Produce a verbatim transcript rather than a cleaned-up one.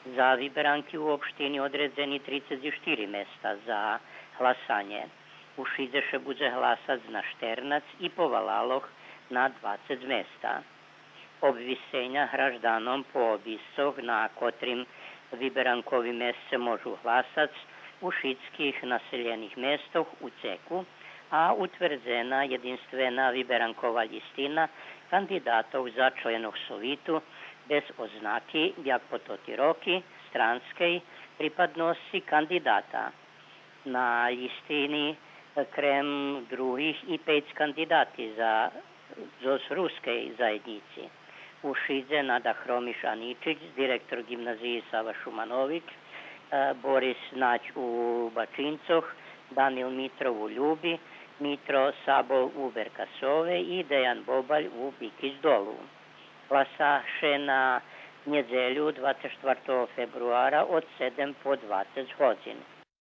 За виберанки у општини одредзени трицец и штири места за гласанє. У Шидзе ше будзе гласац на штернац и по валалох на двацец места. Обвисценя гражданом по обисцох на котрим виберанкови месце можу гласац у шицких населєних местох у цеку, а утвердзена єдинствена виберанкова лїстина кандидатох за членох Совиту без ознаки, як по тоти роки, странскей припадносци кандидата. На лїстини, крем других, и пейц кандидати за, зоз рускей заєднїци. У Шидзе Нада Хромиш-Аничич, директор ґимназиї Сава Шуманович, е, Борис Надь у Бачинцох, Данил Митров у Люби, Митро Сабол у Беркасове и Деян Бобаль у Бикич Долу. Гласа ше на нєдзелю, двацец штвартого фебруара, од седем по двацец годзин.